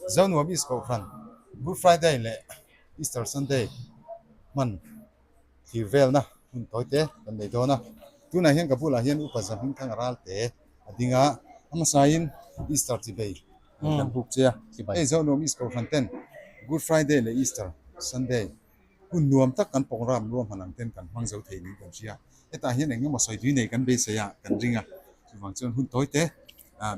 Zonuam East Kohhran Good Friday leh Easter Sunday hman thlir velna hun tawi te kan nei dawn a. Tunah hian ka bulah hian Upa Zahmingthanga Ralte a ding a, a hmasain Easter chibei kan buk che a. Hei Zonuam East Kohhran ten Good Friday leh Easter Sunday hun nuam tak kan program ruahman ang ten kan hmang zo thei niin kan hria. Hetah hian eng emaw sawi tui nei kan beisei a, kan ring a. Chuvang chuan hun tawi te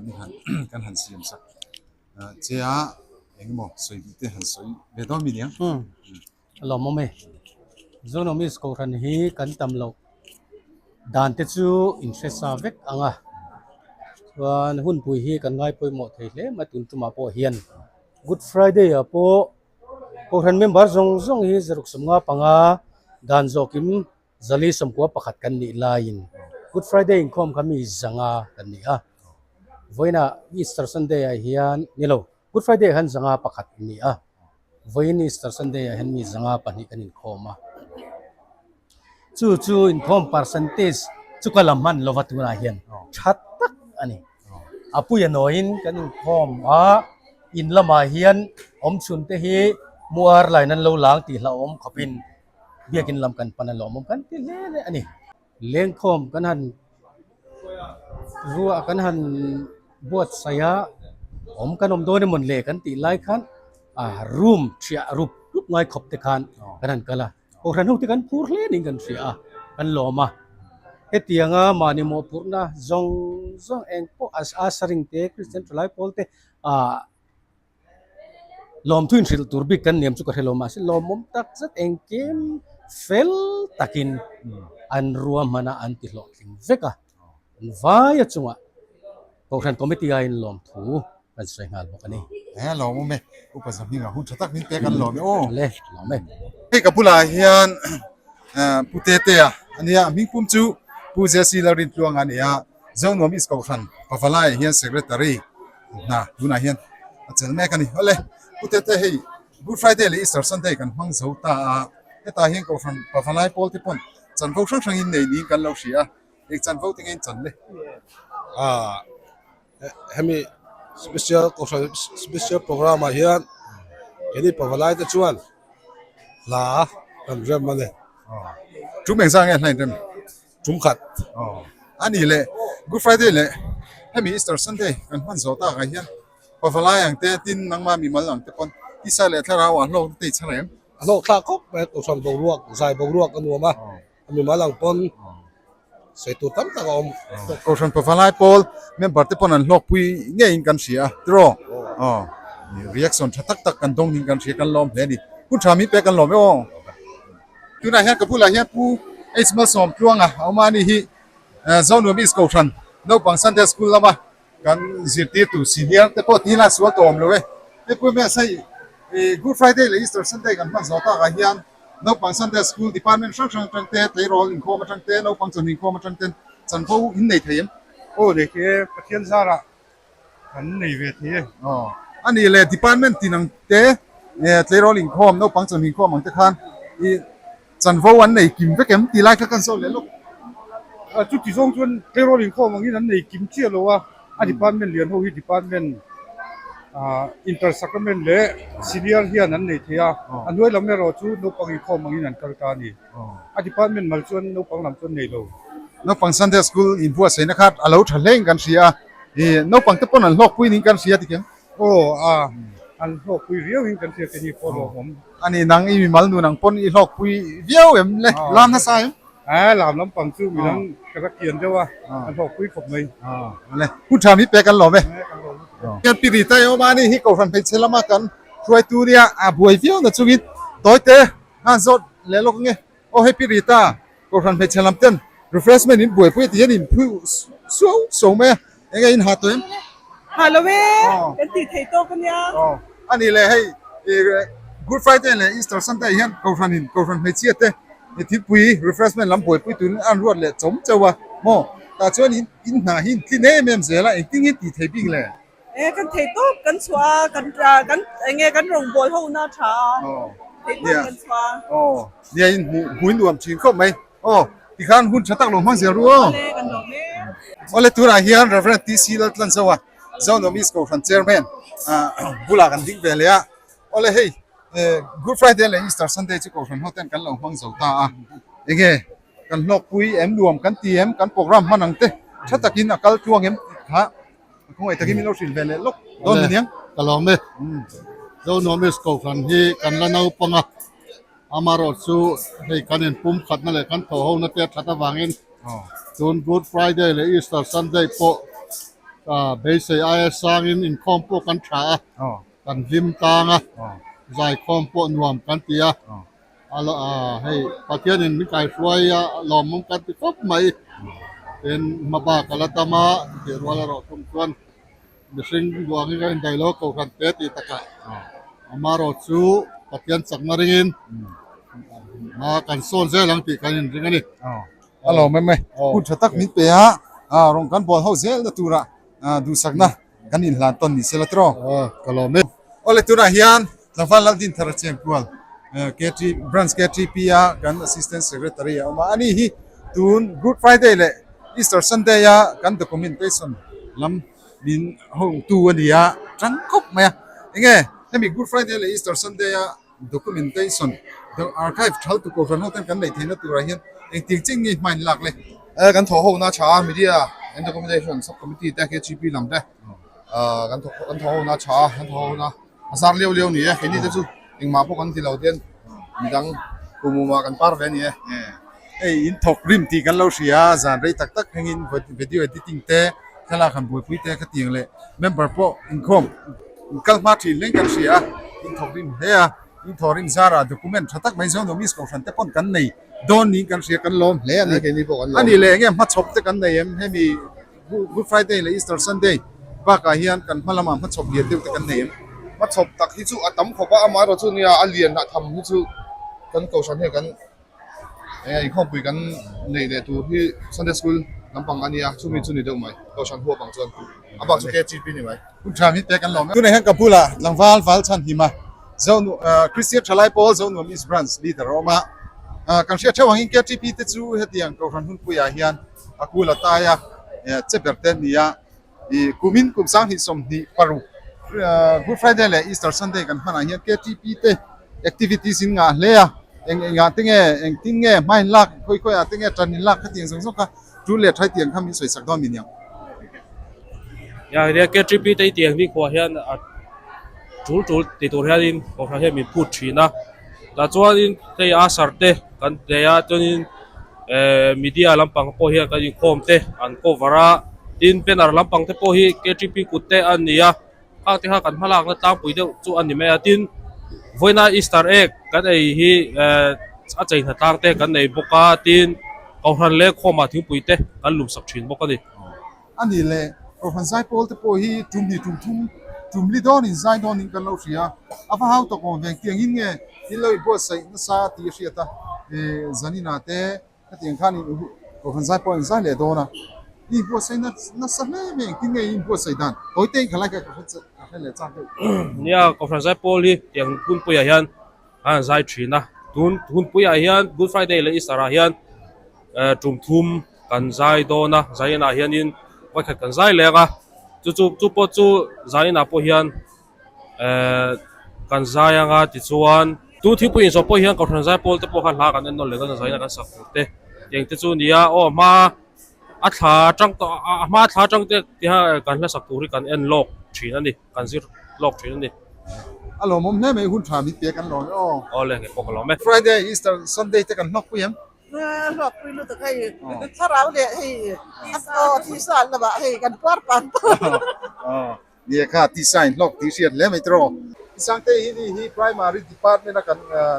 min han kan han siam sak che a, eng emaw sawi duh te han sawi ve dawn mi niang. A lawmawm e. Zonomis Kohhran hi kan tam loh dan te chu inhre sa vek ang a. Chuan hunpui hi kan ngai pawimawh thei hle mai tun tumah pawh hian Good Friday ah pawh Kohhran member zawng zawng hi zaruk 55 dan zawkin 491 kan nih laiin Good Friday inkhawm kha mi zanga kan ni a. Vawiinah Easter Sunday ah hian ni lo, Good Friday ah hian 51 an ni a. Vawiin Easter Sunday ah hian mi 2 kan inkhawm a. Chu chu inkhawm percentage chu ka la hman lova tunah hian tha tak a ni. A puia nawiin kan inkhawm a, in lamah hian awmchhun te hi muar line an lo lang tih hlauhawm khawpin biakin lam kan pan a lawmawm kan ti hle hle a ni. Lengkhawm kan han ruah kan han buatsaih a, awm kan awm dawn emawn le kan tih lai khan a room thiah rup rup ngai khawp te khan kan han kal a. Kohhran ho te kan phur hle niin kan hria a, kan lawm a. Hetianga mahni mawhphurhna zawng zawng eng pawh a saring te, Kristian thalai pawl te ah lawmthu inhrilh tur bik kan niam chu ka hre lo mahse lawmawm tak zet engkim fel takin an ruahman a, an ti hlawhtling vek a. An vaia chungah Kohhran Committee aiin lawmthu kan sawi nghal bawk a ni. He lawm awm e, Upa Zahminga hun tha tak min pek an lawm e aw. Le, lawm e. Hei ka bulah hian Pu Tetea a nia, a hming pum chu Pu Jesse Lalrintluanga a ni a, Zonuam East Kohhran Pavalai hian Secretary hna tunah hian a chel mek a ni. Awle, Pu Tete hei Good Friday leh Easter Sunday kan hmang zo ta a, hetah hian Kohhran Pavalai pawl te pawn chanvo hrang hrangin nei niin kan lo hria a, Eng chanvo te nge in chan le? Ah, hemi special kohhran special program ah hian keini pavalai te chuan hla kan rem a ni. Tum eng zah nge hla in rem? Tum khat. A ni le, Good Friday leh hemi Easter Sunday kan hman zawh tak ah hian pavalai ang te tin nangmah mimal ang te pawn tisa leh thlarau ah hlawk te i chhar em? A hlawk thlak khawp mai, kohhran boruak, zai boruak a nuam a. A mimal ang pawn sawi tur tam tak a awm. Kohhran Pavalai pawl member te pawn an hlawkpui ngeiin kan hria a, tiraw? Aw, reaction tha tak tak kan dawng in kan hria, kan lawm hle a ni. Hun tha mi pek kan lawm e aw. Tunah hian ka bulah hian Pu H Malsawmtluanga a awm a, ani hi Zonuam East Kohhran naupang Sunday School lama kan zirtirtu senior te pawh tihna sual tawh awm lo e. Hei Pu Hmel hei Good Friday leh Easter Sunday kan hman zawh takah hian naupang Sunday School department hrang hrang atang te, tleirawl inkhawm atang te, naupang chawhnu inkhawm atang ten chanvo in nei thei em? Aw nei thei e, Pathian zarah kan nei ve thei e. Aw a nih leh department tin ang te, tleirawl inkhawm, naupang chawhnu inkhawm ang te khan i Chanvo an nei kim vek em tih lai kha kan zawh leh lawk. Chuti zawng chuan tleirawl inkhawm angin an nei kim chiah lo a, a department lian ho hi department inter sacrament leh senior hian an nei thei a, a hnuai lam erawh chu naupang inkhawm angin an kal ta a ni. A department mal chuan naupang lam chuan nei lo. Naupang Sunday school inbuatsaihna kha a lo tha hlein kan hria a, ih naupang te pawn an hlawkpui niin kan hria tikhian. Aw a, an hlawkpui riauin kan hria keini pawh lawmawm. A ni nang i mimal nun ang pawn i hlawkpui viau em le? Lam nasa em? A lam lampang chu midang ka rak kian deuh a, an hlawkpui khawp mai. Awle, hun tha mi pek an lawm e. Hian pi ri tai awm a ni hi Kohhran hmeichhe lama kan hruaitu nia a buai viau na chungin tawite han zawt leh lawk ange. Aw hei pi Rita, Kohhran hmeichhe lam ten refreshment in buaipui a ti hian in phu suau suau mai a, eng nge in ha tawh em? Ha lo e, kan tih theih tawk a nia. Aw, a nih leh hei Good Friday leh Easter Sunday hian Kohhran in Kohhran hmeichhia te thilpui refreshment lam buaipui turin an ruat leh chawm chauh a maw? Tah chuan in hna hi in tlin em em zel a, engtin nge tih theih bik le? E kan thei tawp kan chhuah a kan kan enge kan rawngbawl ho na tha a thei tawp kan chhuah a. Aw nia in hmuh hmuh in nuam thin khawp mai aw tikhan hun tha tak lo hmang zel ru aw. Awle kan lawm e. Awle tunah hian Reverend TC Laltlanzo a. Zonomis Kohhran Chairman bulah kan ding ve leh a, awle hei Good Friday leh Easter Sunday chu Kohhran ho ten kan lo hmang zo ta a, enge kan hlawkpui em nuam kan ti em kan program hman ang te tha takin a kal tluang em tih kha khawngaih takin min lo hrilh ve leh lawk dawn a niang. Ka lawm e, Zonomis Kohhran hi kan la naupang a, Amarawh chu hei kan inpum khatna leh kan thaw hona te a that avangin tun Good Friday leh Easter Sunday pawh beisei aia sangin inkhawm pawh kan tha a, kan hlim tlang a, zaikhawm pawh nuam kan ti a, hei Pathianin min kaihruai a lawmawm kan ti khawp mai. Tin, hmabak a la tam a, tih rual erawh thung chuan Mihring buangin ka indaih lo kohhran te tih takah amarawh chu Pathian chakna ringin hma kan sawn zel ang tih kan inring a ni. A lawm em e, hun tha tak min pe a, rawn kan bual ho zelna tura duhsakna kan inhlan tawn ni sela tiraw? Ka lawm e. Awle tunah hian Tlangval Laldinthara Chengkual KT Branch KTP a kan Assistant Secretary a awm a, ani hi tun Good Friday leh Easter Sunday a kan documentation lam min hotu a ni a, tang khawp mai a. Enge hemi Good Friday leh Easter Sunday a documentation archive thal tu kohhran ho ten kan neih theihna turah hian engtiang chin nge hmain lak le? Kan thawh ho na tha a, media and documentation sub committee te KGP lam te kan thawh ho na tha a, kan thawh ho na A zar liau liau ni e, keini te chu engmah pawh kan ti lo tian midang kumumah kan par ve a ni e. Hei in thawk rim tih kan lo hria a, zan rei tak tak thlengin video editing te, thlalak han buaipui te ka tiang leh member pawh inkhawm inkal hma thin hleng kan hria a, in thawk rim hle a, in thawh rim zarah document tha tak mai zawng Nomis Kohhran te pawn kan nei dawn niin kan hria kan lawm hle a ni. A nih leh enge hmachhawp te kan nei em hemi Good Friday leh Easter Sunday bakah hian kan hma lamah hmachhawp lian deuh te kan nei em? Hmachhawp tak hi chu a tam khawp a, amaherawh chu nia a lian lah tham hi chu kan kohhran hian kan eng inkhawmpui kan neih leh tur hi Sunday School lampang a nia, chumi chu ni deuh mai, kohhran huap ang chuan a bak chu KGP ni mai. Hun tha mi te kan lawm e. Tunah hian ka bulah tlangval val chhan him a, Zonu Christian Thalai Pawl Zonuam East Branch leader a awm a, kan hriat theuh angin KTP te chu hetiang kohhran hunpuiah hian a kul a tai a, che ber te an ni a, ih kumin kum sanghnih 26 Good Friday leh Easter Sunday kan hmanah hian KTP te activities in ngah hle a, eng engah te nge engtin nge hma in lak khawi khawi ah te nge tan in lak khatiang zawng zawng kha tul leh thai tiang kha min sawi sak dawn mi niang. Ya nia KTP te tiang ni khuah hian a tul tul ti tur hianin kohhran hian min phut thin a, tah chuanin hei a sar te kan nei a chuanin eh media lampang pawh hian kan inkhawm te an cover a tin banner lampang te pawh hi ktp kut te a ni a khang te kha kan hmalakna tlangpui deuh chu a ni mai a tin vawiina easter egg kan ei hi eh a chei hnatlang te kan nei bawk a tin kohhran leh khawmah thingpui te kan lum sak thin bawk a ni. A ni le kohhran zai pawl te pawh hi tum hnih tum thum tum li dawnin zai dawnin kan lo hria a va hau tawk awm veng tiangin nge thil lo inbuatsaih nasa tih a hriat a eh zaninah te hetiang khan kohhran zai pawh a inzai leh dawn a i inbuatsaih nasa hle mai engtin nge i inbuatsaih dan tawi te in khalai kha ka hre leh chak deuh. Nia kohhran zai pawl hi tiang hunpuiah hian a han zai thin a tun hunpuiah hian Good Friday leh Easter ah hian eh tum thum kan zai dawn a zainah hianin vawikhat kan zai leng a chu chu chu pawh chu zainah pawh hian ehh kan zai anga tichuan tu thingpui inzawh pawh hian kohhran zai pawl te pawh kha hla kan en nawn leh dawn a zaina kan sak tur te tiang te chu a ni a aw a hma a thla atang tawh a hma thla atang te tiha kan hla sak tur hi kan en lawk thin a ni kan zir lawk thin a ni. A lawmawm hle mai hun tha min pe kan lawm e aw. Aw le nge pawh ka lawm e. Friday Easter Sunday te kan hlawk pui em? Hlawkpui lutuk hei thlarau leh hei aw tisa an lamah hei kan puar pan Nia kha tisa in hlawk tih hriat hle mai tiraw. Sangte hi ni hi primary department a kan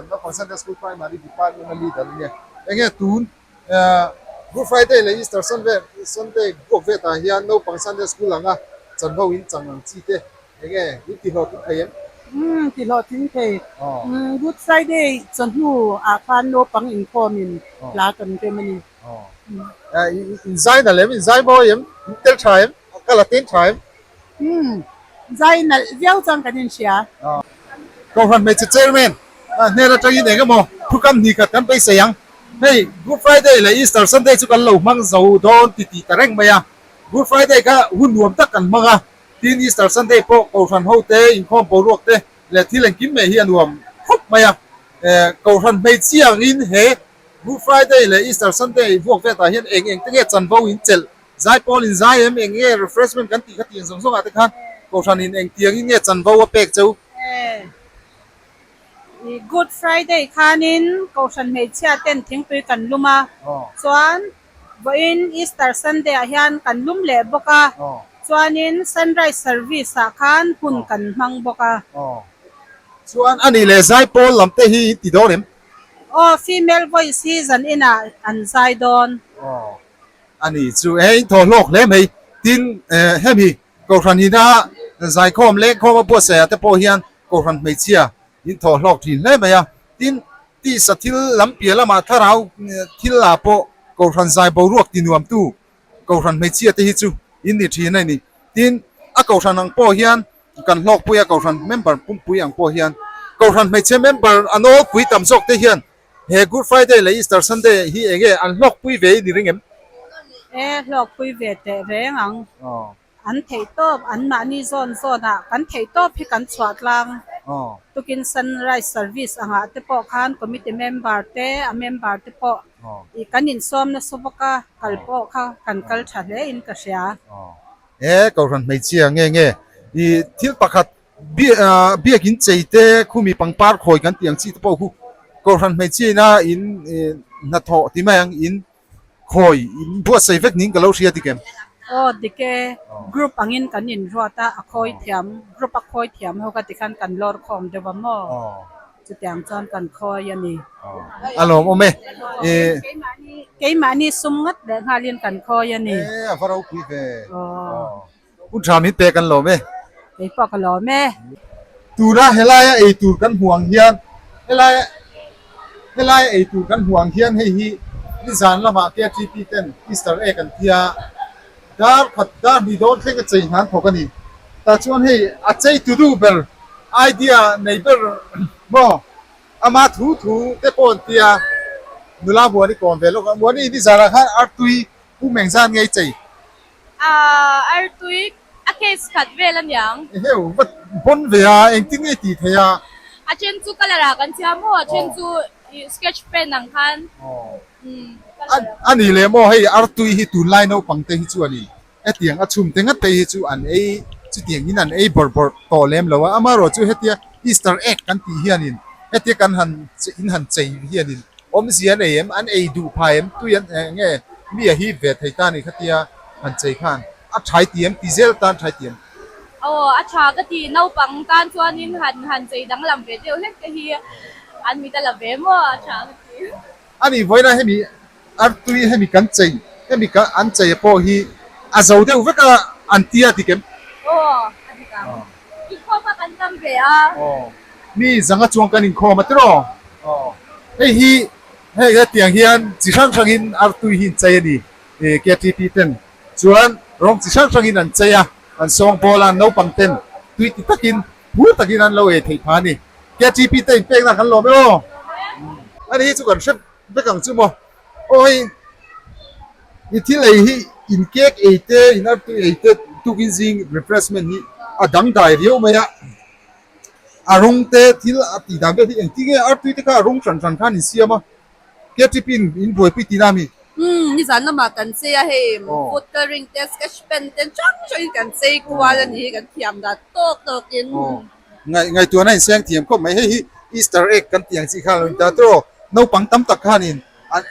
naupang Sunday school primary department a leader ania enge tun Good Friday leh Easter Sunday Sunday buak vetah hian naupang Sunday school anga chanvo in chang ang chi te Enge in ti hlawhtling thei em? Umm ti hlawhtling thei. Umm Good Friday chawhnu ah khan naupang inkhawm in hla kan rem a ni. In zai nalh em? In zai mawi em? In tel tha em? Ka la ten tha em? Umm zai nalh viau chuan kan inhria. Kohhran hmeichhe chairman hnen atangin eng emaw thukam hnih khat kan beisei ang. Hei Good Friday leh Easter Sunday chu kan lo hmang zo dawn ti tih ta reng mai a. Good Friday kha hun nuam tak kan hmang a. Tin Easter Sunday pawh Kohhran ho te inkhawm boruak te leh thil engkim mai hi a nuam khawp mai a. Kohhran hmeichhia angin he Good Friday leh Easter Sunday vuak vet ah hian eng eng te nge chanvo in chelh Zaipawl in zai em eng nge refreshment kan tih kha tih ang zawng zawng ah te khan Kohhran in eng tiangin nge chanvo a pek cheu? Good Friday khanin Kohhran hmeichhia ten thingpui kan lum a, chuan vawiin Easter Sunday ah hian kan lum leh bawk a, chuanin Sunrise Service ah khan hun kan hmang bawk a. Chuan a nih leh Zaipawl lam te hi in ti dawn em? Aw, female voice hi zan inah an zai dawn. A ni chu he in thaw hlawk hle mai. Tin, hemi Kohhran ina zaikhawm lengkhawm a buatsaih ah te pawh hian Kohhran hmeichhia in thaw hlawk thin hle mai a. Tin, tisa thil lam piah lamah thlarau thil ah pawh Kohhran zai boruak ti nuamtu Kohhran hmeichhia te hi chu in ni thin a ni. Tin, a Kohhran ang pawh hian kan hlawkpui a, Kohhran member pumpui ang pawh hian Kohhran hmeichhia member a nawlpui tam zawk te hian He Good Friday leh Easter Sunday hi eng nge an hlawkpui ve i ni ring em? E, hlawkpui ve teh reng ang. An theih tawp, an mahni zawn zawnah kan theih tawp hi kan chhuah tlang. Tukin Sunrise Service angah te pawh khan committee member te, a member te pawh i kan insawm nasa bawk a, kal pawh kha kan kal tha hle in ka hria. E, Kohhran hmeichhia nge nge i thil pakhat Biakin chei te khumi pangpar khawi kan tih ang chi te pawh khu Kohhran hmeichhia ina in hnathawh ti mai ang in khawi in buatsaih vek niin ka lo hria dik em? Aw dik e, group angin kan inruat a, a khawi thiam group a khawi thiam ho ka ti khan kan lawr khawm deuh a maw? Chutiang chuan kan khawi a ni. A lawmawm e. Keimahni sum ngat leh nghalin kan khawi a ni. E a va ropui ve. Aw. Hun tha min pek an lawm e. Kei pawh ka lawm e. Tuna helaia ei tur kan hmuh ang hian helaia helaia ei tur kan hmuh ang hian hei hi nizan lamah KTP ten Easter egg an tia dar khat dar hnih dawn thleng a chei hnan thawk a ni. Tah chuan hei a chei tu duh ber idea nei ber maw ama thu thu te pawh an tia nula Muani kawm ve lawk a Muani nizanah khan artui pum engzan nge i chei? Ahh artui a case khat vel a niang. Eheu va pawn ve a engtin nge tih theih a? A then chu colour ah kan siam maw a then chu ih sketch pen ang khan umm colour ah. A nih leh maw hei artui hi tunlai naupang te hi chu a ni hetiang a chhum te ngat te hi chu an ei chutiang in an ei bawrh bawrh tawh lem lo a amaherawh chu hetia easter egg kan tih hianin hetia kan han in han chei hianin Awmzia an ei em? An ei duh phai em? Tui an eng nge? Mi a hip ve thei ta ni khatia han chei khan a thai ti em? Ti zel tan thai ti em? Aw a tha ka ti, naupang tan chuanin han han chei danglam ve deuh hlek te hi an mit a la ve maw a tha ka ti. A nih vawiina hemi artui hemi kan chei hemi ka an chei a pawh hi a zo deuh vek a an tia dik em? Aw a dik ang. Inkhawm a kan tam ve a. Aw mi zanga chuang kan inkhawm a tiraw? Aw hei hi hei hetiang hian chi hrang hrangin artui hi an chei a ni KTP ten chuan rawng chi hrang hrangin an chei a an sawng bawl a naupang ten tui ti takin phur takin an lo ei theih phah a ni KTP te inpekna kan lawm e aw ani hi chu kan hre vek ang chu maw aw hei i thil ei hi in cake ei te in artui ei te tukin zing refreshment hi a dangdai riau mai a. A rawng te thil a tih dan vel hi engtin nge artui te kha a rawng hran hran khan in siam a KTP in in buaipui tihna a mi? Umm nizan lamah kan chei a hei food coloring te sketch pen te hrang hrangin kan chei kual a ni hi kan thiam dan tawk tawkin. Aw ngaih ngaihtuahna in seng thiam khawp mai hei hi Easter egg kan tih ang chi kha a lo ni ta tawh naupang tam tak khanin an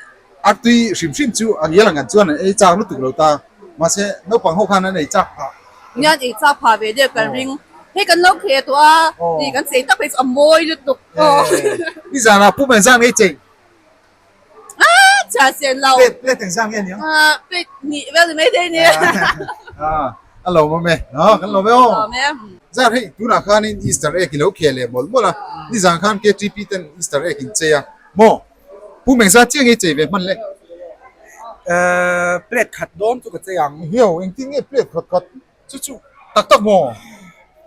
artui hrim hrim chu a ngial ang an chuan an ei chak lutuk lo ta mahse naupang ho khan an ei chak phah. Nia an ei chak phah ve deuh kan ring hei kan lo kheh tawh a tih kan chei tak phei chu a mawi lutuk aw. Nizanah pu men zan ngei chei. Ah chhia sen lo. Plate plate eng zan nge aniang? Ah plate hnih vel ni maithei ni. Ah a lawm awm e ah kan lawm e aw. Lawm e. Zar hei tunah khanin Easter egg i lo kheh leh mawlh mawlh a nizan khan KTP ten Easter egg in chei a maw? Pu Mengza chiah nge chei ve hman le? Ehh plate khat dawn chu ka chei ang. Hiau engtin nge plate khat khat chu chu tak tak maw?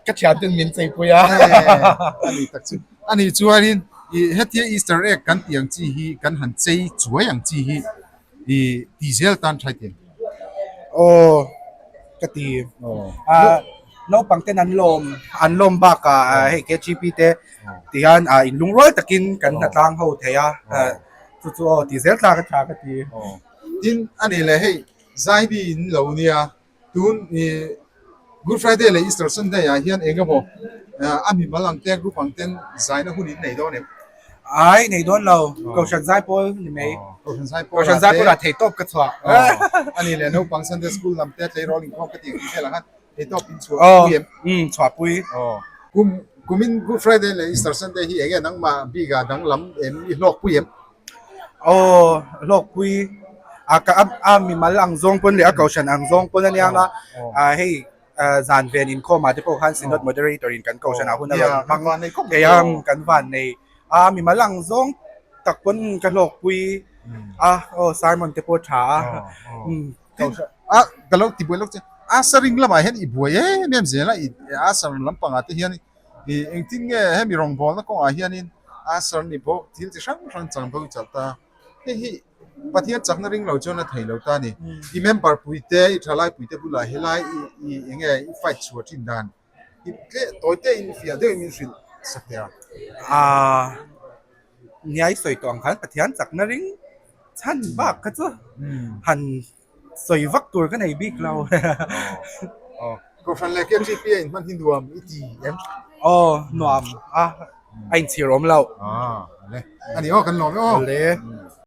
Ka thian ten min chei pui a. A ni tak chu. A nih chuanin ih hetia Easter egg kan tih ang chi hi kan han chei chuai ang chi hi ih ti zel tan tha tiin. Aw ka ti. Aw. Naupang ten an lawm an lawm bakah hei KGP te ti hian inlungrual takin kan hnatlang ho thei a chu chu aw ti zel tlak a tha ka ti. Tin a ni leh hei Zaimi in lo nia tun ih Good Friday leh Easter Sunday ah hian eng emaw a mimal ang te group ang ten zaina hun in nei dawn em? Ai nei dawn lo Kohhran Zaipawl ni mai. Kohhran Zaipawl Kohhran Zaipawl ah theihtawp ka chhuah. A ni leh naupang Sunday School lam te tleirawl inkhawm ka tih ang tih vel ang khan Theihtawp in chhuah pui em? Umm chhuah pui. Aw. Kum kumin Good Friday leh Easter Sunday hi enge nangmah bik ah danglam em i hlawk pui em? Aw hlawk pui. A ka a mimal ang zawng pawn leh a kohhran ang zawng pawn ania nga a hei zan ven inkhawm ah te pawh khan Synod Moderator in kan kohhran ah hun a rawn hmang thei a kan van nei a mimal ang zawng tak pawn ka hlawk pui a aw sermon te pawh tha a umm Kohhran a ka lo ti buai lawk che a saring lamah hian i buai em em zel a i a sar lampangah te hian i engtin nge hemi rawngbawlna kawngah hianin a sar ni bawk thil chi hrang hrang chang bo chalh ta hei hi Pathian chakna ring lo chuan a thei lo ta a ni i member pui te i thalai pui te bulah helai i i enge i fight chhuah thin dan i tleh tawi te in fiah deuhin min hrilh sak teh a. Aaa Niai sawi tawh ang khan Pathian chakna ring chhan bak kha chu han sawi vak tur ka nei bik lo. Aw Kohhran leh KGP a inhman hi nuam i ti em? Aw nuam a, a inchhir awm loh. Aw le, a ni aw kan lawm e aw. Le.